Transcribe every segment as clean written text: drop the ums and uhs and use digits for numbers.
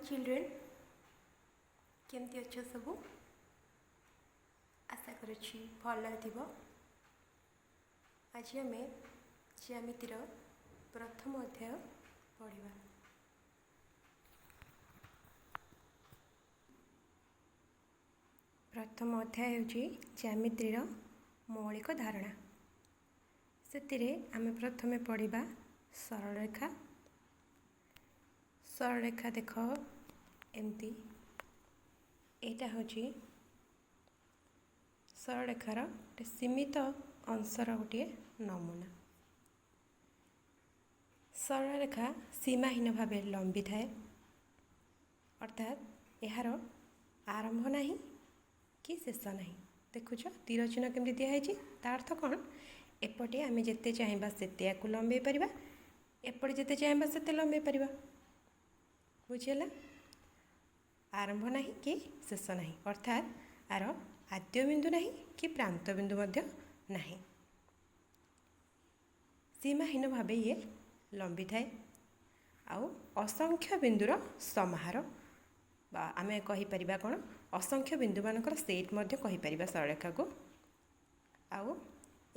Morning children, କେମିତି ଅଛ ସବୁ? ଆଶା କରୁଛି ଭଲରେ ଥିବ। ଆଜି ଆମେ ଜ୍ୟାମିତିର ପ୍ରଥମ ଅଧ୍ୟାୟ ପଢ଼ିବା। ପ୍ରଥମ ଅଧ୍ୟାୟ ହେଉଛି ଜ୍ୟାମିତିର ମୌଳିକ ଧାରଣା। ସେଥିରେ ଆମେ ପ୍ରଥମେ ପଢ଼ିବା ସରଳରେଖା। ସରଳରେଖା ଦେଖ ଏମିତି, ଏଇଟା ହେଉଛି ସରଳରେଖାର ଗୋଟେ ସୀମିତ ଅଂଶର ଗୋଟିଏ ନମୁନା। ସରଳରେଖା ସୀମାହୀନ ଭାବେ ଲମ୍ବି ଥାଏ, ଅର୍ଥାତ୍ ଏହାର ଆରମ୍ଭ ନାହିଁ କି ଶେଷ ନାହିଁ। ଦେଖୁଛ ତୀର ଚିହ୍ନ କେମିତି ଦିଆହେଇଛି, ତା ଅର୍ଥ କ'ଣ? ଏପଟେ ଆମେ ଯେତେ ଚାହିଁବା ସେତେ ୟାକୁ ଲମ୍ବେଇ ପାରିବା, ଏପଟେ ଯେତେ ଚାହିଁବା ସେତେ ଲମ୍ବେଇ ପାରିବା। ବୁଝିହେଲା? ଆରମ୍ଭ ନାହିଁ କି ଶେଷ ନାହିଁ, ଅର୍ଥାତ୍ ଆର ଆଦ୍ୟ ବିନ୍ଦୁ ନାହିଁ କି ପ୍ରାନ୍ତ ବିନ୍ଦୁ ମଧ୍ୟ ନାହିଁ। ସୀମାହୀନ ଭାବେ ଇଏ ଲମ୍ବିଥାଏ ଆଉ ଅସଂଖ୍ୟ ବିନ୍ଦୁର ସମାହାର, ବା ଆମେ କହିପାରିବା କ'ଣ, ଅସଂଖ୍ୟ ବିନ୍ଦୁମାନଙ୍କର ସେଟ୍ ମଧ୍ୟ କହିପାରିବା ସରଳରେଖାକୁ। ଆଉ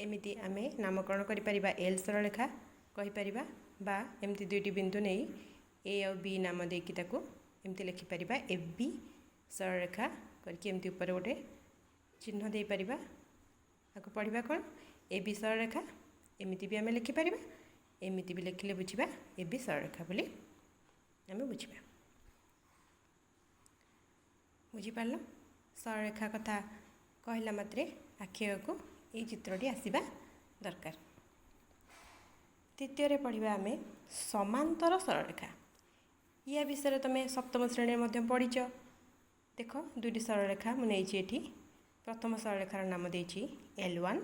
ଏମିତି ଆମେ ନାମକରଣ କରିପାରିବା, ଏଲ୍ ସରଳରେଖା କହିପାରିବା, ବା ଏମିତି ଦୁଇଟି ବିନ୍ଦୁ ନେଇ ଏ ଆଉ ବି ନାମ ଦେଇକି ତାକୁ ଏମିତି ଲେଖିପାରିବା, ଏ ବି ସରଳରେଖା କରିକି ଏମିତି ଉପରେ ଗୋଟେ ଚିହ୍ନ ଦେଇପାରିବା। ଆକୁ ପଢ଼ିବା କ'ଣ, ଏ ବି ସରଳରେଖା। ଏମିତି ବି ଆମେ ଲେଖିପାରିବା, ଏମିତି ବି ଲେଖିଲେ ବୁଝିବା ଏ ବି ସରଳରେଖା ବୋଲି ଆମେ ବୁଝିବା। ବୁଝିପାରିଲ? ସରଳରେଖା କଥା କହିଲା ମାତ୍ରେ ଆଖି ଆଗକୁ ଏଇ ଚିତ୍ରଟି ଆସିବା ଦରକାର। ଦ୍ୱିତୀୟରେ ପଢ଼ିବା ଆମେ ସମାନ୍ତର ସରଳରେଖା। ୟା ବିଷୟରେ ତୁମେ ସପ୍ତମ ଶ୍ରେଣୀରେ ମଧ୍ୟ ପଢ଼ିଛ। ଦେଖ, ଦୁଇଟି ସରଳରେଖା ମୁଁ ନେଇଛି ଏଠି। ପ୍ରଥମ ସରଳରେଖାର ନାମ ଦେଇଛି L1,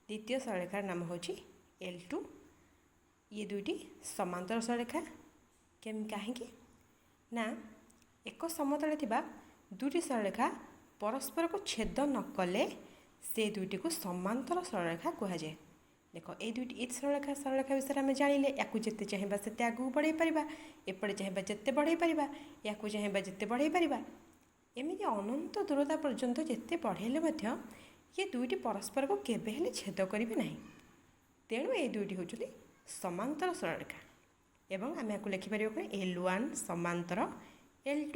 ଦ୍ୱିତୀୟ ସରଳରେଖାର ନାମ ହେଉଛି L2। ଇଏ ଦୁଇଟି ସମାନ୍ତର ସରଳରେଖା। କାହିଁକି ନା ଏକ ସମତଳରେ ଥିବା ଦୁଇଟି ସରଳରେଖା ପରସ୍ପରକୁ ଛେଦ ନ କଲେ ସେ ଦୁଇଟିକୁ ସମାନ୍ତର ସରଳରେଖା କୁହାଯାଏ। ଦେଖ, ଏଇ ଦୁଇଟି ଏଇ ସରଳରେଖା ବିଷୟରେ ଆମେ ଜାଣିଲେ, ୟାକୁ ଯେତେ ଚାହିଁବା ସେତେ ଆଗକୁ ବଢ଼େଇ ପାରିବା, ଏପଟେ ଚାହିଁବା ଯେତେ ବଢ଼େଇ ପାରିବା, ୟାକୁ ଚାହିଁବା ଯେତେ ବଢ଼େଇ ପାରିବା, ଏମିତି ଅନନ୍ତ ଦୂରତା ପର୍ଯ୍ୟନ୍ତ ଯେତେ ବଢ଼େଇଲେ ମଧ୍ୟ ଇଏ ଦୁଇଟି ପରସ୍ପରକୁ କେବେ ହେଲେ ଛେଦ କରିବେ ନାହିଁ। ତେଣୁ ଏଇ ଦୁଇଟି ହେଉଛନ୍ତି ସମାନ୍ତର ସରଳରେଖା। ଏବଂ ଆମେ ୟାକୁ ଲେଖିପାରିବା କ'ଣ, L1 ସମାନ୍ତର L2।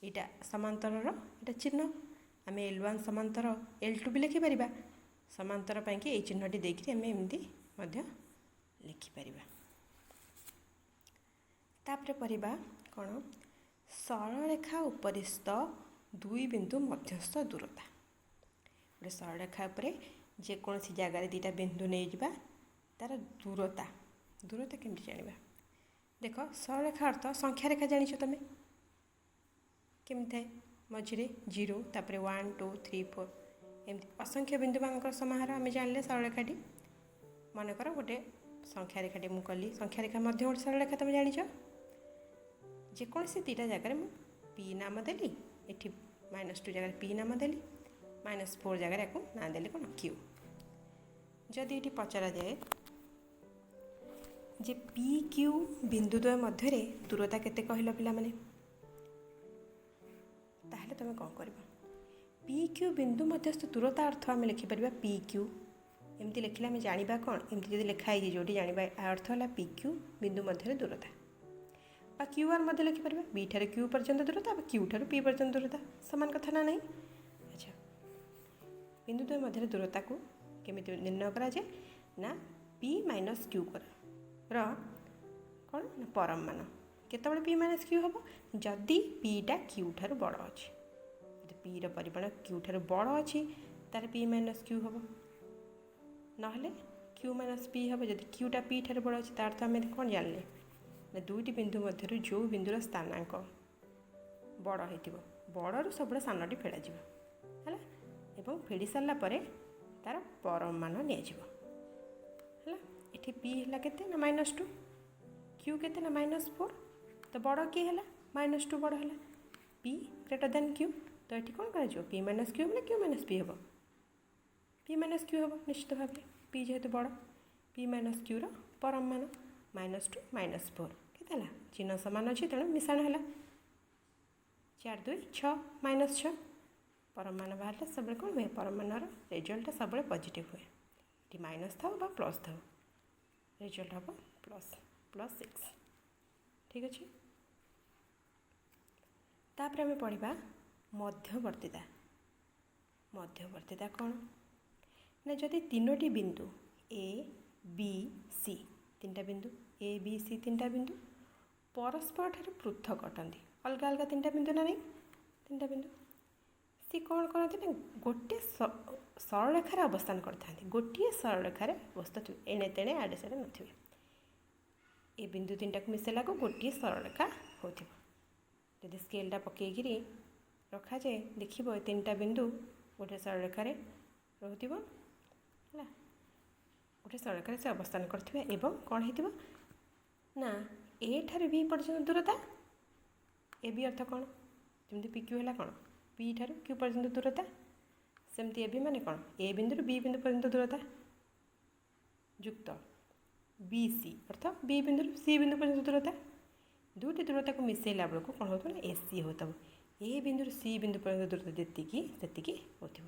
ଏଇଟା ସମାନ୍ତରର ଏଇଟା ଚିହ୍ନ। ଆମେ L1 ସମାନ୍ତର L2 ବି ଲେଖିପାରିବା। ସମାନ୍ତର ପାଇଁକି ଏଇ ଚିହ୍ନଟି ଦେଇକରି ଆମେ ଏମିତି ମଧ୍ୟ ଲେଖିପାରିବା। ତାପରେ ପଢ଼ିବା କ'ଣ, ସରଳରେଖା ଉପରିସ୍ଥ ଦୁଇ ବିନ୍ଦୁ ମଧ୍ୟସ୍ଥ ଦୂରତା। ଗୋଟେ ସରଳରେଖା ଉପରେ ଯେକୌଣସି ଜାଗାରେ ଦୁଇଟା ବିନ୍ଦୁ ନେଇଯିବା, ତାର ଦୂରତା କେମିତି ଜାଣିବା? ଦେଖ, ସରଳରେଖା ଅର୍ଥ ସଂଖ୍ୟାରେଖା ଜାଣିଛ ତୁମେ କେମିତି ଥାଏ, ମଝିରେ 0, ତାପରେ 1 2 3 4 ଏମିତି ଅସଂଖ୍ୟ ବିନ୍ଦୁମାନଙ୍କର ସମାହାର ଆମେ ଜାଣିଲେ ସରଳରେଖାଟି। ମନେକର ଗୋଟେ ସଂଖ୍ୟାରେଖାଟି ମୁଁ କଲି, ସଂଖ୍ୟାରେଖା ମଧ୍ୟ ଗୋଟେ ସରଳରେଖା ତୁମେ ଜାଣିଛ। ଯେକୌଣସି ଦୁଇଟା ଜାଗାରେ ମୁଁ ପି ନାମ ଦେଲି, ଏଠି -2 ଜାଗାରେ ପି ନାମ ଦେଲି, -4 ଜାଗାରେ ୟାକୁ ନାଁ ଦେଲି କ'ଣ, କ୍ୟୁ। ଯଦି ଏଠି ପଚରାଯାଏ ଯେ ପି କ୍ୟୁ ବିନ୍ଦୁଦ୍ୱୟ ମଧ୍ୟରେ ଦୂରତା କେତେ କହିଲ ପିଲାମାନେ, ତାହେଲେ ତୁମେ କ'ଣ କରିବ? ପି କ୍ୟୁ ବିନ୍ଦୁ ମଧ୍ୟସ୍ଥ ଦୂରତା ଅର୍ଥ ଆମେ ଲେଖିପାରିବା ପି କ୍ୟୁ। ଏମିତି ଲେଖିଲେ ଆମେ ଜାଣିବା କ'ଣ, ଏମିତି ଯଦି ଲେଖା ହେଇଛି ଯେଉଁଠି ଜାଣିବା ଅର୍ଥ ହେଲା ପି କ୍ୟୁ ବିନ୍ଦୁ ମଧ୍ୟରେ ଦୂରତା। ବା କ୍ୟୁ ଆର୍ ମଧ୍ୟ ଲେଖିପାରିବା, ବି ଠାରୁ କ୍ୟୁ ପର୍ଯ୍ୟନ୍ତ ଦୂରତା ବା କ୍ୟୁ ଠାରୁ ପି ପର୍ଯ୍ୟନ୍ତ ଦୂରତା, ସମାନ କଥା ନା ନାହିଁ? ଆଚ୍ଛା, ବିନ୍ଦୁ ଦ୍ୱୟ ମଧ୍ୟରେ ଦୂରତାକୁ କେମିତି ନିର୍ଣ୍ଣୟ କରାଯାଏ ନା ପି ମାଇନସ୍ କ୍ୟୁ ର କ'ଣ ନା ପରମ ମାନ। କେତେବେଳେ ପି ମାଇନସ୍ କ୍ୟୁ ହେବ? ଯଦି ପିଟା କ୍ୟୁ ଠାରୁ ବଡ଼ ଅଛି। ଯଦି ପିର ପରିମାଣ କ୍ୟୁ ଠାରୁ ବଡ଼ ଅଛି ତାହେଲେ ପି ମାଇନସ୍ କ୍ୟୁ ହେବ, ନହେଲେ କ୍ୟୁ ମାଇନସ୍ ପି ହେବ। ଯଦି କ୍ୟୁଟା ପି ଠାରୁ ବଡ଼ ଅଛି, ତା ଅର୍ଥ ଆମେ କ'ଣ ଜାଣିଲେ ନା ଦୁଇଟି ବିନ୍ଦୁ ମଧ୍ୟରୁ ଯେଉଁ ବିନ୍ଦୁର ସ୍ଥାନାଙ୍କ ବଡ଼ ହେଇଥିବ, ବଡ଼ରୁ ସବୁବେଳେ ସାନଟି ଫେଡ଼ାଯିବ, ହେଲା। ଏବଂ ଫେଡ଼ି ସାରିଲା ପରେ ତାର ପରମ ମାନ ନିଆଯିବ, ହେଲା। ଏଠି ପି ହେଲା କେତେ ନା -2, କ୍ୟୁ କେତେ ନା -4। ତ ବଡ଼ କିଏ ହେଲା, -2 ବଡ଼ ହେଲା, ପି ଗ୍ରେଟର ଦେନ୍ କ୍ୟୁ। ତ ଏଠି କ'ଣ କରାଯିବ, ପି ମାଇନସ୍ କ୍ୟୁ ମାନେ କ୍ୟୁ ମାଇନସ୍ ପି ହେବ, ପି ମାଇନସ୍ କ୍ୟୁ ହେବ ନିଶ୍ଚିତ ଭାବରେ, ପି ଯେହେତୁ ବଡ଼। ପି ମାଇନସ୍ କ୍ୟୁର ପରମ ମାନ -2 -4 କେତେ ହେଲା? ଚିହ୍ନ ସମାନ ଅଛି ତେଣୁ ମିଶାଣ ହେଲା। ଚାରି ଦୁଇ ଛଅ, ମାଇନସ୍ ଛଅ। ପରମ ମାନ ବାହାରିଲେ ସବୁବେଳେ କ'ଣ ହୁଏ? ପରମ ମାନର ରେଜଲ୍ଟଟା ସବୁବେଳେ ପଜିଟିଭ୍ ହୁଏ। ଏଠି ମାଇନସ୍ ଥାଉ ବା ପ୍ଲସ୍ ଥାଉ, ରେଜଲ୍ଟ ହେବ ପ୍ଲସ୍, ପ୍ଲସ୍ ସିକ୍ସ। ଠିକ୍ ଅଛି। ତାପରେ ଆମେ ପଢ଼ିବା ମଧ୍ୟବର୍ତ୍ତିତା। ମଧ୍ୟବର୍ତ୍ତିତା କ'ଣ ନା, ଯଦି ତିନୋଟି ବିନ୍ଦୁ ଏ ବି ସି, ତିନିଟା ବିନ୍ଦୁ ଏ ବି ସି, ତିନିଟା ବିନ୍ଦୁ ପରସ୍ପର ଠାରୁ ପୃଥକ ଅଟନ୍ତି, ଅଲଗା ଅଲଗା ତିନିଟା ବିନ୍ଦୁ ନା ନାହିଁ? ତିନିଟା ବିନ୍ଦୁ ସିଏ କ'ଣ କରନ୍ତି ନା, ଗୋଟେ ସରଳରେଖାରେ ଅବସ୍ଥାନ କରିଥାନ୍ତି। ଗୋଟିଏ ସରଳରେଖାରେ ଅବସ୍ଥା ଥିବେ, ଏଣେ ତେଣେ ଆଡ଼େ ସାଡ଼େ ନଥିବେ। ଏ ବିନ୍ଦୁ ତିନିଟାକୁ ମିଶାଇଲାକୁ ଗୋଟିଏ ସରଳରେଖା ହେଉଥିବ। ଯଦି ସ୍କେଲ୍ଟା ପକାଇକିରି ରଖାଯାଏ, ଦେଖିବ ଏ ତିନିଟା ବିନ୍ଦୁ ଗୋଟେ ସରଳରେଖାରେ ରହୁଥିବ। ହେଲା, ଗୋଟେ ସରଳରେଖାରେ ସେ ଅବସ୍ଥାନ କରିଥିବେ ଏବଂ କ'ଣ ହେଇଥିବ ନା, ଏ ଠାରୁ ବି ପର୍ଯ୍ୟନ୍ତ ଦୂରତା, ଏ ବି ଅର୍ଥ କ'ଣ? ଯେମିତି ପି କ୍ୟୁ ହେଲା କ'ଣ? ପି ଠାରୁ କ୍ୟୁ ପର୍ଯ୍ୟନ୍ତ ଦୂରତା। ସେମିତି ଏ ବି ମାନେ କ'ଣ? ଏ ବିନ୍ଦୁରୁ ବି ବିନ୍ଦୁ ପର୍ଯ୍ୟନ୍ତ ଦୂରତା ଯୁକ୍ତ ବି ସି ଅର୍ଥ ବି ବିନ୍ଦୁରୁ ସି ବିନ୍ଦୁ ପର୍ଯ୍ୟନ୍ତ ଦୂରତା। ଦୁଇଟି ଦୂରତାକୁ ମିଶାଇଲା ବେଳକୁ କ'ଣ ହେଉଥିବ ନା, ଏ ସି ହେଉଥିବ। ଏ ବିନ୍ଦୁରୁ ସି ବିନ୍ଦୁ ପର୍ଯ୍ୟନ୍ତ ଦୂରତା ଯେତିକି, ସେତିକି ହେଉଥିବ।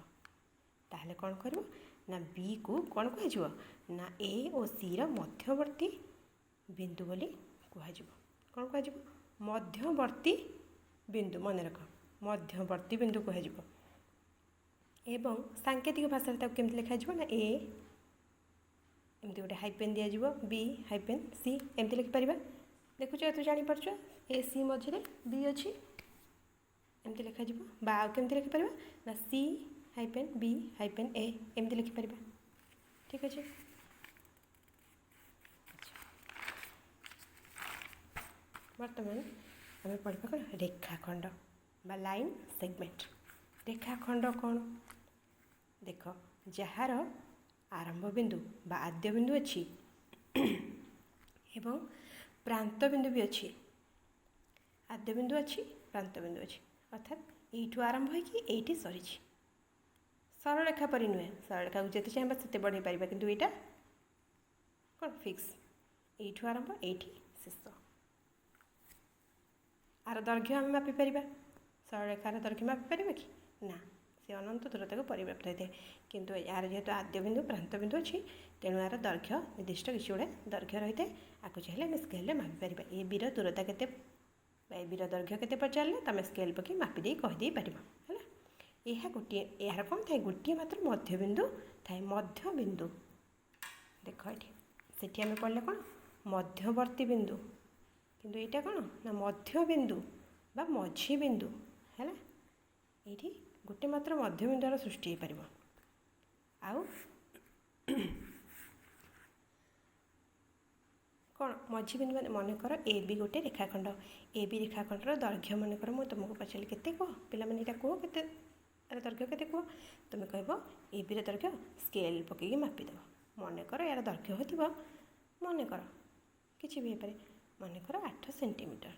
ତାହେଲେ କ'ଣ କରିବ ନା, ବିକୁ କ'ଣ କୁହାଯିବ ନା, ଏ ଓ ସିର ମଧ୍ୟବର୍ତ୍ତୀ ବିନ୍ଦୁ ବୋଲି କୁହାଯିବ। କ'ଣ କୁହାଯିବ? ମଧ୍ୟବର୍ତ୍ତୀ ବିନ୍ଦୁ। ମନେ ରଖ, ମଧ୍ୟବର୍ତ୍ତୀ ବିନ୍ଦୁ କୁହାଯିବ। ଏବଂ ସାଙ୍କେତିକ ଭାଷାରେ ତାକୁ କେମିତି ଲେଖାଯିବ ନା, ଏ ଏମିତି ଗୋଟେ ହାଇପେନ୍ ଦିଆଯିବ, ବି ହାଇପେନ୍ ସି, ଏମିତି ଲେଖିପାରିବା। ଦେଖୁଛ, ଏଥିରୁ ଜାଣିପାରୁଛ, ଏ ସି ମଝିରେ ବି ଅଛି, ଏମିତି ଲେଖାଯିବ। ବା ଆଉ କେମିତି ଲେଖିପାରିବା ନା, ସି ହାଇପେନ୍ ବି ହାଇପେନ୍ ଏ, ଏମିତି ଲେଖିପାରିବା। ଠିକ୍ ଅଛି। ବର୍ତ୍ତମାନ ଆମେ ପଢ଼ିବା କ'ଣ? ରେଖାଖଣ୍ଡ ବା ଲାଇନ୍ ସେଗମେଣ୍ଟ। ରେଖାଖଣ୍ଡ କ'ଣ? ଦେଖ, ଯାହାର ଆରମ୍ଭ ବିନ୍ଦୁ ବା ଆଦ୍ୟ ବିନ୍ଦୁ ଅଛି ଏବଂ ପ୍ରାନ୍ତ ବିନ୍ଦୁ ବି ଅଛି। ଆଦ୍ୟ ବିନ୍ଦୁ ଅଛି, ପ୍ରାନ୍ତ ବିନ୍ଦୁ ଅଛି, ଅର୍ଥାତ୍ ଏଇଠୁ ଆରମ୍ଭ ହୋଇକି ଏଇଠି ସରିଛି। ସରଳରେଖା ପରି ନୁହେଁ। ସରଳରେଖାକୁ ଯେତେ ଚାହିଁବା ସେତେ ବଢ଼େଇ ପାରିବା, କିନ୍ତୁ ଏଇଟା କ'ଣ? ଫିକ୍ସ, ଏଇଠୁ ଆରମ୍ଭ, ଏଇଠି ଶେଷ। ଆର ଦୈର୍ଘ୍ୟ ଆମେ ମାପିପାରିବା? ସରଳରେଖାର ଦୈର୍ଘ୍ୟ ମାପିପାରିବା କି ନା? ସେ ଅନନ୍ତ ଦୂରତାକୁ ପରିବ୍ୟାପ୍ତ ହୋଇଥାଏ। କିନ୍ତୁ ଏହାର ଯେହେତୁ ଆଦ୍ୟ ବିନ୍ଦୁ, ପ୍ରାନ୍ତ ବିନ୍ଦୁ ଅଛି, ତେଣୁ ଏହାର ଦୈର୍ଘ୍ୟ ନିର୍ଦ୍ଦିଷ୍ଟ କିଛି ଗୋଟେ ଦୈର୍ଘ୍ୟ ରହିଥାଏ। ଆକୁ ଚାହିଁଲେ ଆମେ ସ୍କେଲ୍ରେ ମାପିପାରିବା। ଏ ବିର ଦୂରତା କେତେ ବା ଏ ବିର ଦୈର୍ଘ୍ୟ କେତେ ପଚାରିଲେ ତୁମେ ସ୍କେଲ୍ ପକାଇ ମାପି ଦେଇ କହିଦେଇ ପାରିବ। ହେଲା, ଏହା ଗୋଟିଏ, ଏହାର କ'ଣ ଥାଏ? ଗୋଟିଏ ମାତ୍ର ମଧ୍ୟବିନ୍ଦୁ ଥାଏ। ମଧ୍ୟବିନ୍ଦୁ ଦେଖ ଏଠି, ସେଠି ଆମେ ପଢ଼ିଲେ କ'ଣ? ମଧ୍ୟବର୍ତ୍ତୀ ବିନ୍ଦୁ। କିନ୍ତୁ ଏଇଟା କ'ଣ ନା, ମଧ୍ୟବିନ୍ଦୁ ବା ମଝି ବିନ୍ଦୁ। ହେଲା, ଏଇଠି ଗୋଟେ ମାତ୍ର ମଧ୍ୟବିନ୍ଦୁର ସୃଷ୍ଟି ହେଇପାରିବ। ଆଉ କ'ଣ ମଝି ବିନ୍ଦୁ ମାନେ? ମନେକର ଏ ବି ଗୋଟେ ରେଖାଖଣ୍ଡ। ଏ ବି ରେଖାଖଣ୍ଡର ଦୈର୍ଘ୍ୟ ମନେକର ମୁଁ ତୁମକୁ ପଚାରିଲି କେତେ କୁହ ପିଲାମାନେ, ଏଇଟା କୁହ କେତେ, ଏହାର ଦୈର୍ଘ୍ୟ କେତେ କୁହ। ତୁମେ କହିବ ଏ ବିର ଦୈର୍ଘ୍ୟ ସ୍କେଲ୍ ପକାଇକି ମାପିଦେବ। ମନେକର ଏହାର ଦୈର୍ଘ୍ୟ ହେଉଥିବ, ମନେକର କିଛି ବି ହେଇପାରେ, ମନେକର 8 ସେଣ୍ଟିମିଟର।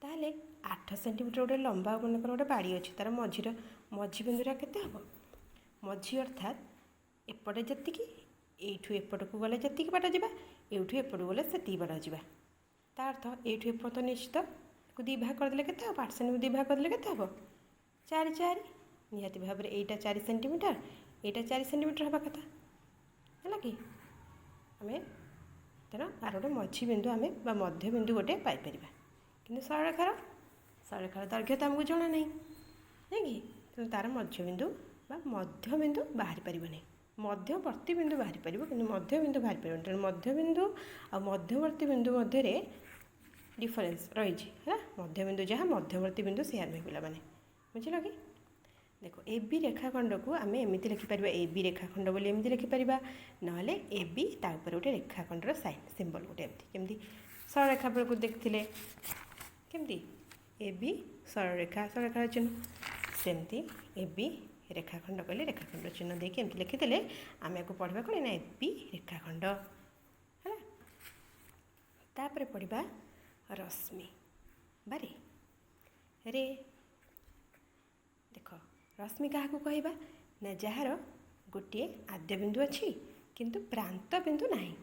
ତାହେଲେ 8 ସେଣ୍ଟିମିଟର ଗୋଟେ ଲମ୍ବା ମନେକର ଗୋଟେ ବାଡ଼ି ଅଛି, ତା'ର ମଝିର ମଝି ବିନ୍ଦୁଟା କେତେ ହେବ? ମଝି ଅର୍ଥାତ୍ ଏପଟେ ଯେତିକି, ଏଇଠୁ ଏପଟକୁ ଗଲେ ଯେତିକି ବାଟ ଯିବା, ଏଇଠୁ ଏପଟକୁ ଗଲେ ସେତିକି ବାଟ ଯିବା। ତା ଅର୍ଥ ଏଇଠୁ ଏପର୍ଯ୍ୟନ୍ତ ନିଶ୍ଚିତ ତାକୁ ଦୁଇ ଭାଗ କରିଦେଲେ କେତେ ହେବ? 8 ସେଣ୍ଟିମିଟର ଦୁଇ ଭାଗ କରିଦେଲେ କେତେ ହେବ? ଚାରି ଚାରି। ନିହାତି ଭାବରେ ଏଇଟା 4 ସେଣ୍ଟିମିଟର, ଏଇଟା 4 ସେଣ୍ଟିମିଟର ହେବା କଥା। ହେଲା କି? ଆମେ ତେଣୁ ଆର ଗୋଟେ ମଝି ବିନ୍ଦୁ ଆମେ ବା ମଧ୍ୟବିନ୍ଦୁ ଗୋଟେ ପାଇପାରିବା। କିନ୍ତୁ ସରଳରେଖାର ଦୈର୍ଘ୍ୟ ତ ଆମକୁ ଜଣା ନାହିଁ, ନାଇଁ କି? ତେଣୁ ତା'ର ମଧ୍ୟବିନ୍ଦୁ ବା ମଧ୍ୟବିନ୍ଦୁ ବାହାରି ପାରିବ ନାହିଁ। ମଧ୍ୟବର୍ତ୍ତୀ ବିନ୍ଦୁ ବାହାରି ପାରିବ, କିନ୍ତୁ ମଧ୍ୟବିନ୍ଦୁ ବାହାରି ପାରିବନି। ତେଣୁ ମଧ୍ୟବିନ୍ଦୁ ଆଉ ମଧ୍ୟବର୍ତ୍ତୀ ବିନ୍ଦୁ ମଧ୍ୟରେ ଡିଫରେନ୍ସ ରହିଛି। ହେଲା, ମଧ୍ୟବିନ୍ଦୁ ଯାହା, ମଧ୍ୟବର୍ତ୍ତୀ ବିନ୍ଦୁ ସେୟା ନୁହେଁ ପିଲାମାନେ, ବୁଝିଲ କି? ଦେଖ, ଏ ବି ରେଖାଖଣ୍ଡକୁ ଆମେ ଏମିତି ଲେଖିପାରିବା, ଏ ବି ରେଖାଖଣ୍ଡ ବୋଲି ଏମିତି ଲେଖିପାରିବା, ନହେଲେ ଏ ବି ତା ଉପରେ ଗୋଟେ ରେଖାଖଣ୍ଡର ସାଇନ୍ ସିମ୍ବଲ୍ ଗୋଟେ ଏମିତି, ଯେମିତି ସରଳରେଖା ବେଳକୁ ଦେଖିଥିଲେ କେମିତି ଏ ବି ସରଳରେଖା, ସରଳରେଖାର ଚିହ୍ନ, ସେମିତି ଏ ବି ରେଖାଖଣ୍ଡ କହିଲେ ରେଖାଖଣ୍ଡ ଚିହ୍ନ ଦେଇକି ଏମିତି ଲେଖିଦେଲେ ଆମେ ଆକୁ ପଢ଼ିବା କ'ଣ ନା, ଏ ବି ରେଖାଖଣ୍ଡ। ହେଲା, ତାପରେ ପଢ଼ିବା ରଶ୍ମି ବା ରେ। ରେ ଦେଖ, ରଶ୍ମି କାହାକୁ କହିବା ନା, ଯାହାର ଗୋଟିଏ ଆଦ୍ୟ ବିନ୍ଦୁ ଅଛି କିନ୍ତୁ ପ୍ରାନ୍ତ ବିନ୍ଦୁ ନାହିଁ।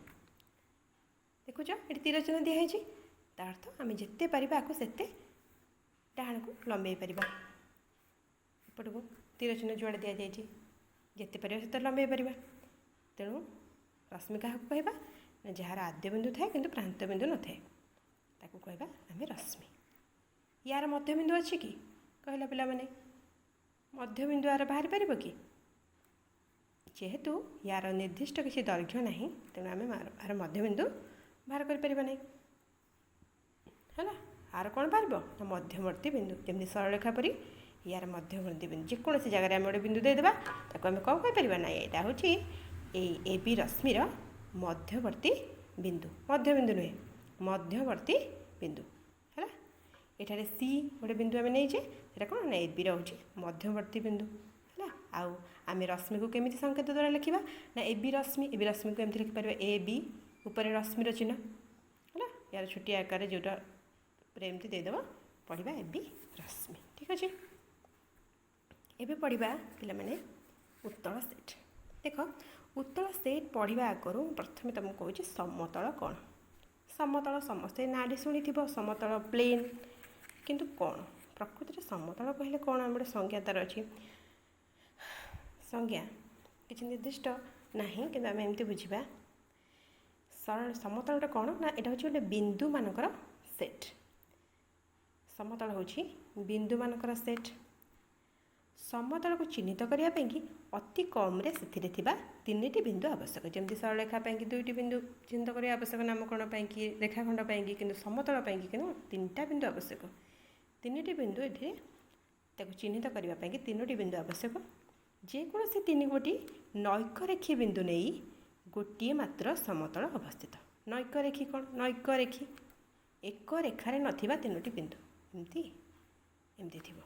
ଦେଖୁଛ, ଏଠି ତୀର ଚିହ୍ନ ଦିଆହେଇଛି। ତା ଅର୍ଥ ଆମେ ଯେତେ ପାରିବା ଆକୁ ସେତେ ଡାହାଣକୁ ଲମ୍ବେଇ ପାରିବା। ଏପଟକୁ ତୀର ଚିହ୍ନ ଯୁଆଡ଼େ ଦିଆଯାଇଛି, ଯେତେ ପାରିବା ସେତେ ଲମ୍ବେଇ ପାରିବା। ତେଣୁ ରଶ୍ମି କାହାକୁ କହିବା ନା, ଯାହାର ଆଦ୍ୟ ବିନ୍ଦୁ ଥାଏ କିନ୍ତୁ ପ୍ରାନ୍ତ ବିନ୍ଦୁ ନଥାଏ, ତାକୁ କହିବା ଆମେ ରଶ୍ମି। ୟାର ମଧ୍ୟବିନ୍ଦୁ ଅଛି କି କହିଲା ପିଲାମାନେ? ମଧ୍ୟବିନ୍ଦୁ ଆର ବାହାରି ପାରିବ କି? ଯେହେତୁ ୟାର ନିର୍ଦ୍ଦିଷ୍ଟ କିଛି ଦୈର୍ଘ୍ୟ ନାହିଁ, ତେଣୁ ଆମେ ଆର ମଧ୍ୟବିନ୍ଦୁ ବାହାର କରିପାରିବା ନାହିଁ। ହେଲା, ଆର କ'ଣ ବାହାରିବ ନା ମଧ୍ୟବର୍ତ୍ତୀ ବିନ୍ଦୁ। ଯେମିତି ସରଳରେଖା ପରି ୟାର ମଧ୍ୟବର୍ତ୍ତୀ ବିନ୍ଦୁ, ଯେକୌଣସି ଜାଗାରେ ଆମେ ଗୋଟେ ବିନ୍ଦୁ ଦେଇଦେବା, ତାକୁ ଆମେ କ'ଣ କହିପାରିବା ନା ଏଇଟା ହେଉଛି ଏଇ ଏ ବି ରଶ୍ମିର ମଧ୍ୟବର୍ତ୍ତୀ ବିନ୍ଦୁ। ମଧ୍ୟବିନ୍ଦୁ ନୁହେଁ, ମଧ୍ୟବର୍ତ୍ତୀ ବିନ୍ଦୁ। ହେଲା, ଏଠାରେ ସି ଗୋଟେ ବିନ୍ଦୁ ଆମେ ନେଇଛେ, ସେଇଟା କ'ଣ ନା ଏ ବିର ହେଉଛି ମଧ୍ୟବର୍ତ୍ତୀ ବିନ୍ଦୁ। ହେଲା, ଆଉ ଆମେ ରଶ୍ମିକୁ କେମିତି ସଂକେତ ଦ୍ୱାରା ଲେଖିବା ନା ଏ ବି ରଶ୍ମି। ଏ ବି ରଶ୍ମିକୁ ଏମିତି ଲେଖିପାରିବା, ଏ ବି ଉପରେ ରଶ୍ମିର ଚିହ୍ନ। ହେଲା, ୟାର ଛୋଟିଆ ଆକାରରେ ଯେଉଁଟା ଉପରେ ଏମିତି ଦେଇଦେବ, ପଢ଼ିବା ଏ ବି ରଶ୍ମି। ଠିକ୍ ଅଛି, ଏବେ ପଢ଼ିବା ପିଲାମାନେ ଉତ୍ତଳ ସେଟ୍। ଦେଖ, ଉତ୍ତଳ ସେଟ୍ ପଢ଼ିବା ଆଗରୁ ମୁଁ ପ୍ରଥମେ ତୁମକୁ କହୁଛି ସମତଳ କ'ଣ। ସମତଳ ସମସ୍ତେ ନାଁଟି ଶୁଣିଥିବ, ସମତଳ ପ୍ଲେନ୍, କିନ୍ତୁ କ'ଣ ପ୍ରକୃତିରେ ସମତଳ କହିଲେ କ'ଣ? ଆମେ ଗୋଟେ ସଂଜ୍ଞା ତା'ର ଅଛି, ସଂଜ୍ଞା କିଛି ନିର୍ଦ୍ଦିଷ୍ଟ ନାହିଁ, କିନ୍ତୁ ଆମେ ଏମିତି ବୁଝିବା। ସରଳ ସମତଳଟା କ'ଣ ନା ଏଇଟା ହେଉଛି ଗୋଟେ ବିନ୍ଦୁମାନଙ୍କର ସେଟ୍। ସମତଳ ହେଉଛି ବିନ୍ଦୁମାନଙ୍କର ସେଟ୍। ସମତଳକୁ ଚିହ୍ନିତ କରିବା ପାଇଁକି ଅତି କମ୍ରେ ସେଥିରେ ଥିବା 3ଟି ବିନ୍ଦୁ ଆବଶ୍ୟକ। ଯେମିତି ସରଳରେଖା ପାଇଁକି 2ଟି ବିନ୍ଦୁ ଚିହ୍ନିତ କରିବା ଆବଶ୍ୟକ, ନାମକରଣ ପାଇଁକି, ରେଖାଖଣ୍ଡ ପାଇଁକି, କିନ୍ତୁ ସମତଳ ପାଇଁକି କିନ୍ତୁ 3ଟା ବିନ୍ଦୁ ଆବଶ୍ୟକ। 3ଟି ବିନ୍ଦୁ ଏଥିରେ ତାକୁ ଚିହ୍ନିତ କରିବା ପାଇଁକି 3ଟି ବିନ୍ଦୁ ଆବଶ୍ୟକ। ଯେକୌଣସି 3 ଗୋଟି ନୈକରେଖୀ ବିନ୍ଦୁ ନେଇ ଗୋଟିଏ ମାତ୍ର ସମତଳ ଅବସ୍ଥିତ। ନୈକରେଖୀ କ'ଣ? ନୈକରେଖୀ ଏକ ରେଖାରେ ନଥିବା 3ଟି ବିନ୍ଦୁ, ଏମିତି ଏମିତି ଥିବ।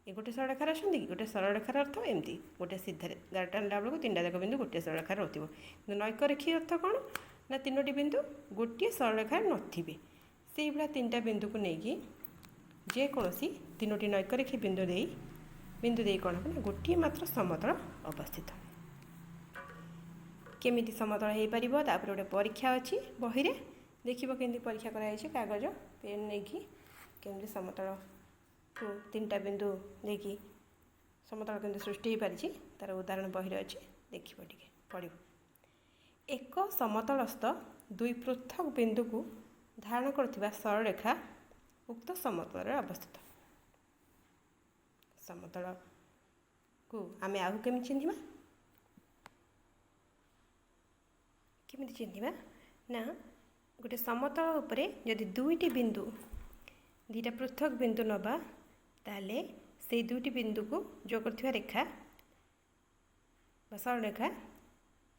ଏ ଗୋଟେ ସରଳରେଖାରେ ଅଛନ୍ତି କି? ଗୋଟେ ସରଳରେଖାର ଅର୍ଥ ଏମିତି ଗୋଟେ ସିଧାରେ ଗାର ଟାଣିଲା ବେଳକୁ 3ଟା ଯାକ ବିନ୍ଦୁ ଗୋଟିଏ ସରଳରେଖାରେ ରହୁଥିବ। କିନ୍ତୁ ନୈକରେଖୀ ଅର୍ଥ କ'ଣ ନା 3ଟି ବିନ୍ଦୁ ଗୋଟିଏ ସରଳରେଖାରେ ନଥିବେ। ସେଇଭଳିଆ 3ଟା ବିନ୍ଦୁକୁ ନେଇକି ଯେକୌଣସି 3ଟି ନୈକରେଖୀ ବିନ୍ଦୁ ଦେଇ କ'ଣ ହେବ ନା ଗୋଟିଏ ମାତ୍ର ସମତଳ ଅବସ୍ଥିତ। କେମିତି ସମତଳ ହେଇପାରିବ ତାପରେ ଗୋଟେ ପରୀକ୍ଷା ଅଛି ବହିରେ, ଦେଖିବ କେମିତି ପରୀକ୍ଷା କରାଯାଇଛି। କାଗଜ ପେନ୍ ନେଇକି କେମିତି ସମତଳକୁ 3ଟା ବିନ୍ଦୁ ଦେଇକି ସମତଳ କେମିତି ସୃଷ୍ଟି ହେଇପାରିଛି ତା'ର ଉଦାହରଣ ବହିରେ ଅଛି, ଦେଖିବ ଟିକେ ପଢ଼ିବ। ଏକ ସମତଳସ୍ଥ 2 ପୃଥକ ବିନ୍ଦୁକୁ ଧାରଣ କରୁଥିବା ସରଳରେଖା ଉକ୍ତ ସମତଳରେ ଅବସ୍ଥିତ। ସମତଳକୁ ଆମେ ଆଉ କେମିତି ଚିହ୍ନିବା? କେମିତି ଚିହ୍ନିବା ନା ଗୋଟେ ସମତଳ ଉପରେ ଯଦି 2ଟି ବିନ୍ଦୁ, 2ଟା ପୃଥକ ବିନ୍ଦୁ ନେବା, ତାହେଲେ ସେଇ 2ଟି ବିନ୍ଦୁକୁ ଯୋଗ କରୁଥିବା ରେଖା ବା ସରଳରେଖା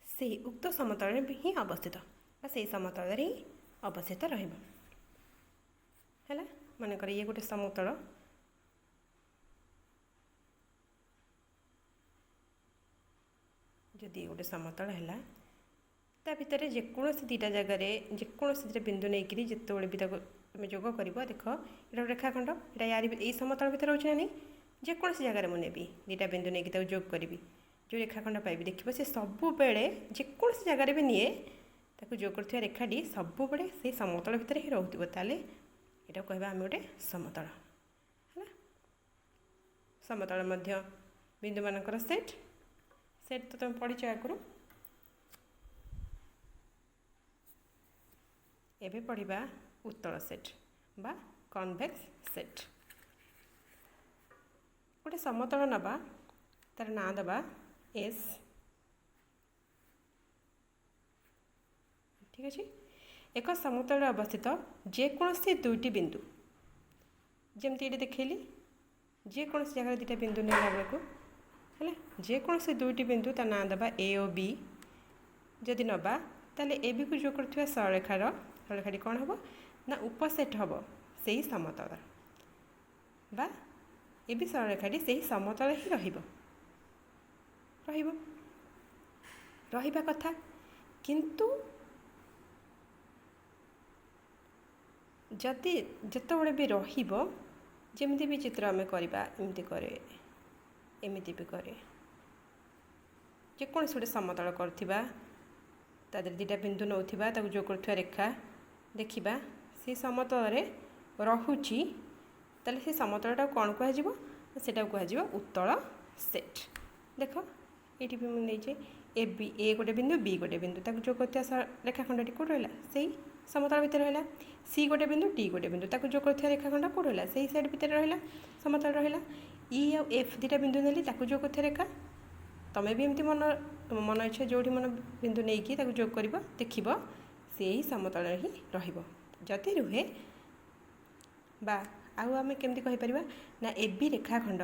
ସେଇ ଉକ୍ତ ସମତଳରେ ହିଁ ଅବସ୍ଥିତ ବା ସେଇ ସମତଳରେ ହିଁ ଅବସ୍ଥିତ ରହିବ। ହେଲା, ମନେକର ଇଏ ଗୋଟେ ସମତଳ, ଯଦି ଗୋଟେ ସମତଳ ହେଲା ତା ଭିତରେ ଯେକୌଣସି 2ଟା ଜାଗାରେ ଯେକୌଣସି 2ଟା ବିନ୍ଦୁ ନେଇକରି ଯେତେବେଳେ ବି ତାକୁ ତୁମେ ଯୋଗ କରିବ, ଦେଖ ଏଇଟା ଗୋଟେ ରେଖାଖଣ୍ଡ, ଏଇଟା ୟାରି ଏଇ ସମତଳ ଭିତରେ ରହୁଛି ନା ନାହିଁ? ଯେକୌଣସି ଜାଗାରେ ମୁଁ ନେବି 2ଟା ବିନ୍ଦୁ ନେଇକି ତାକୁ ଯୋଗ କରିବି, ଯେଉଁ ରେଖାଖଣ୍ଡ ପାଇବି ଦେଖିବ ସେ ସବୁବେଳେ ଯେକୌଣସି ଜାଗାରେ ବି ନିଏ ତାକୁ ଯୋଗ କରୁଥିବା ରେଖାଟି ସବୁବେଳେ ସେଇ ସମତଳ ଭିତରେ ହିଁ ରହୁଥିବ। ତାହେଲେ ଏଇଟାକୁ କହିବା ଆମେ ଗୋଟେ ସମତଳ। ହେଲା, ସମତଳ ମଧ୍ୟ ବିନ୍ଦୁମାନଙ୍କର ସେଟ୍। ସେଟ୍ ତ ତୁମେ ପଢ଼ିଛ ଆଗରୁ। ଏବେ ପଢ଼ିବା ଉତ୍ତଳ ସେଟ୍ ବା କନଭେକ୍ସ ସେଟ୍। ଗୋଟେ ସମତଳ ନେବା, ତାର ନାଁ ଦେବା ଏସ୍। ଠିକ୍ ଅଛି, ଏକ ସମତଳରେ ଅବସ୍ଥିତ ଯେକୌଣସି 2ଟି ବିନ୍ଦୁ, ଯେମିତି ଏଇଠି ଦେଖେଇଲି, ଯେକୌଣସି ଜାଗାରେ 2ଟା ବିନ୍ଦୁ ନେଲା ବେଳକୁ ହେଲା, ଯେକୌଣସି 2ଟି ବିନ୍ଦୁ ତା ନାଁ ଦେବା ଏ ଓ ବି। ଯଦି ନେବା ତାହେଲେ ଏ ବିକୁ ଯୋଗ କରୁଥିବା ସରଳରେଖାଟି କ'ଣ ହେବ ନା ଉପସେଟ୍ ହେବ ସେଇ ସମତଳ ବା ଏ ବି ସରଳରେଖାଟି ସେଇ ସମତଳ ହିଁ ରହିବ ରହିବ ରହିବା କଥା। କିନ୍ତୁ ଯଦି ଯେତେବେଳେ ବି ରହିବ, ଯେମିତି ବି ଚିତ୍ର ଆମେ କରିବା, ଏମିତି କରେ, ଏମିତି ବି କରେ, ଯେକୌଣସି ଗୋଟେ ସମତଳ କରୁଥିବା, ତା ଦେହରେ 2ଟା ବିନ୍ଦୁ ନେଉଥିବା, ତାକୁ ଯୋଗ କରୁଥିବା ରେଖା ଦେଖିବା ସେ ସମତଳରେ ରହୁଛି, ତାହେଲେ ସେ ସମତଳଟାକୁ କ'ଣ କୁହାଯିବ? ସେଟାକୁ କୁହାଯିବ ଉତ୍ତଳ ସେଟ୍। ଦେଖ, ଏଇଠି ବି ମୁଁ ନେଇଛି ଏ ବି, ଏ ଗୋଟେ ବିନ୍ଦୁ, ବି ଗୋଟେ ବିନ୍ଦୁ, ତାକୁ ଯୋଗ କରୁଥିବା ରେଖାଖଣ୍ଡଟି କେଉଁଠି ରହିଲା? ସେଇ ସମତଳ ଭିତରେ ରହିଲା। ସି ଗୋଟେ ବିନ୍ଦୁ, ଡି ଗୋଟେ ବିନ୍ଦୁ, ତାକୁ ଯୋଗ କରୁଥିବା ରେଖାଖଣ୍ଡ କେଉଁଠି ରହିଲା? ସେଇ ସାଇଡ଼୍ ଭିତରେ ରହିଲା, ସମତଳ ରହିଲା। ଇ ଆଉ ଏଫ୍ ଦୁଇଟା ବିନ୍ଦୁ ନେଲି, ତାକୁ ଯୋଗ କରୁଥିବା ରେଖା। ତମେ ବି ଏମିତି ତୁମ ମନ ଇଚ୍ଛା ଯେଉଁଠି ମନ ବିନ୍ଦୁ ନେଇକି ତାକୁ ଯୋଗ କରିବ, ଦେଖିବ ସେଇ ସମତଳରେ ହିଁ ରହିବ। ଯଦି ରୁହେ ବା ଆଉ ଆମେ କେମିତି କହିପାରିବା ନା ଏ ବି ରେଖାଖଣ୍ଡ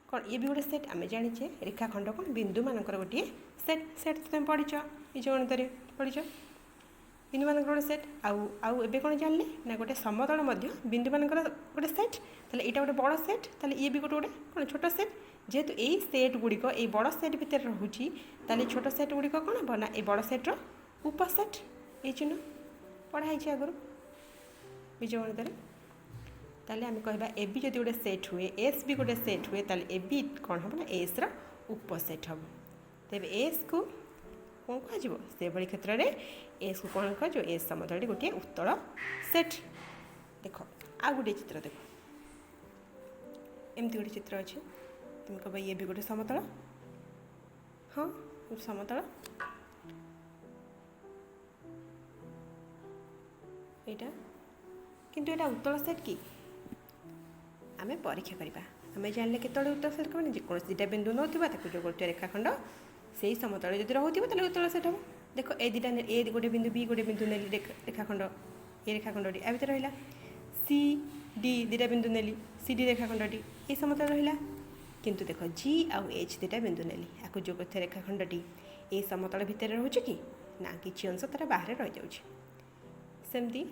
କ'ଣ? ଇଏ ବି ଗୋଟେ ସେଟ୍। ଆମେ ଜାଣିଛେ ରେଖାଖଣ୍ଡ କ'ଣ? ବିନ୍ଦୁମାନଙ୍କର ଗୋଟିଏ ସେଟ୍। ସେଟ୍ ତ ତୁମେ ପଢ଼ିଛ, ବୀଜଗଣିତରେ ପଢ଼ିଛ, ବିନ୍ଦୁମାନଙ୍କର ଗୋଟେ ସେଟ୍। ଆଉ ଏବେ କ'ଣ ଜାଣିଲେ ନା ଗୋଟେ ସମତଳ ମଧ୍ୟ ବିନ୍ଦୁମାନଙ୍କର ଗୋଟେ ସେଟ୍। ତାହେଲେ ଏଇଟା ଗୋଟେ ବଡ଼ ସେଟ୍, ତାହେଲେ ଇଏ ବି ଗୋଟେ କ'ଣ ଛୋଟ ସେଟ୍। ଯେହେତୁ ଏଇ ସେଟ୍ ଗୁଡ଼ିକ ଏଇ ବଡ଼ ସେଟ୍ ଭିତରେ ରହୁଛି, ତାହେଲେ ଛୋଟ ସେଟ୍ ଗୁଡ଼ିକ କ'ଣ ହେବ ନା ଏଇ ବଡ଼ ସେଟ୍ର ଉପସେଟ୍। ଏଇ ଚିହ୍ନ ପଢ଼ା ହେଇଛି ଆଗରୁ ବୀଜଗଣିତରେ। ତାହେଲେ ଆମେ କହିବା ଏ ବି ଯଦି ଗୋଟେ ସେଟ୍ ହୁଏ, ଏସ୍ ବି ଗୋଟେ ସେଟ୍ ହୁଏ, ତାହେଲେ ଏ ବି କ'ଣ ହେବ ନା ଏସ୍ର ଉପସେଟ୍ ହେବ। ତେବେ ଏସ୍କୁ କ'ଣ କୁହାଯିବ? ସେଭଳି କ୍ଷେତ୍ରରେ ଏସ୍କୁ କ'ଣ କୁହାଯିବ? ଏସ୍ ସମତଳଟି ଗୋଟିଏ ଉତ୍ତଳ ସେଟ୍। ଦେଖ, ଆଉ ଗୋଟିଏ ଚିତ୍ର ଦେଖ, ଏମିତି ଗୋଟେ ଚିତ୍ର ଅଛି। ତୁମେ କହିବ ଇଏ ବି ଗୋଟେ ସମତଳ। ହଁ, ସମତଳ ଏଇଟା, କିନ୍ତୁ ଏଇଟା ଉତ୍ତଳ ସେଟ୍ କି? ଆମେ ପରୀକ୍ଷା କରିବା। ଆମେ ଜାଣିଲେ କେତେବେଳେ ଉତ୍ତଳ ସେଟ୍ କହିବା? ଯେକୌଣସି ଦୁଇଟା ବିନ୍ଦୁ ନେଉଥିବା, ତାକୁ ଯୋଗ କରୁଥିବା ରେଖାଖଣ୍ଡ ସେଇ ସମତଳରେ ଯଦି ରହୁଥିବ, ତାହେଲେ ଉତ୍ତଳ ସେଟ୍ ହେବ। ଦେଖ, ଏ ଦୁଇଟା, ଏ ଗୋଟେ ବିନ୍ଦୁ, ବି ଗୋଟେ ବିନ୍ଦୁ ନେଲି, ରେଖାଖଣ୍ଡ ଏ ରେଖାଖଣ୍ଡଟି ଆ ଭିତରେ ରହିଲା। ସି ଡି ଦୁଇଟା ବିନ୍ଦୁ ନେଲି, ସି ଡି ରେଖାଖଣ୍ଡଟି ଏ ସମତଳ ରହିଲା। କିନ୍ତୁ ଦେଖ, ଜି ଆଉ ଏଚ୍ ଦୁଇଟା ବିନ୍ଦୁ ନେଲି, ଆକୁ ଯୋଗ କରୁଥିବା ରେଖାଖଣ୍ଡଟି ଏ ସମତଳ ଭିତରେ ରହୁଛି କି ନା? କିଛି ଅଂଶ ତା'ର ବାହାରେ ରହିଯାଉଛି। ସେମିତି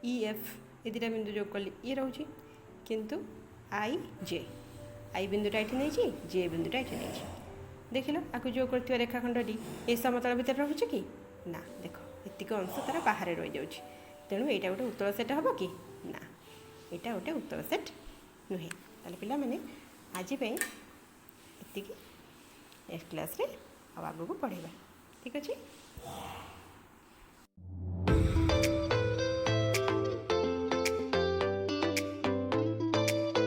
ଇ ଏଫ୍ ଏ ଦୁଇଟା ବିନ୍ଦୁ ଯୋଗ କଲି, ଇଏ ରହୁଛି। କିନ୍ତୁ I J, I ବିନ୍ଦୁଟା ଏଠି ନେଇଛି, ଜେ ବିନ୍ଦୁଟା ଏଠି ନେଇଛି, ଦେଖିଲ ଆକୁ ଯୋଗ କରୁଥିବା ରେଖାଖଣ୍ଡଟି ଏ ସମତଳ ଭିତରେ ରହୁଛି କି ନା? ଦେଖ, ଏତିକ ଅଂଶ ତା'ର ବାହାରେ ରହିଯାଉଛି। ତେଣୁ ଏଇଟା ଗୋଟେ ଉତ୍ତଳ ସେଟ୍ ହେବ କି ନା? ଏଇଟା ଗୋଟେ ଉତ୍ତଳ ସେଟ୍ ନୁହେଁ। ତାହେଲେ ପିଲାମାନେ, ଆଜି ପାଇଁ ଏତିକି। ନେକ୍ସଟ କ୍ଲାସ୍ରେ ଆଉ ଆଗକୁ ପଢ଼େଇବା। ଠିକ୍ ଅଛି?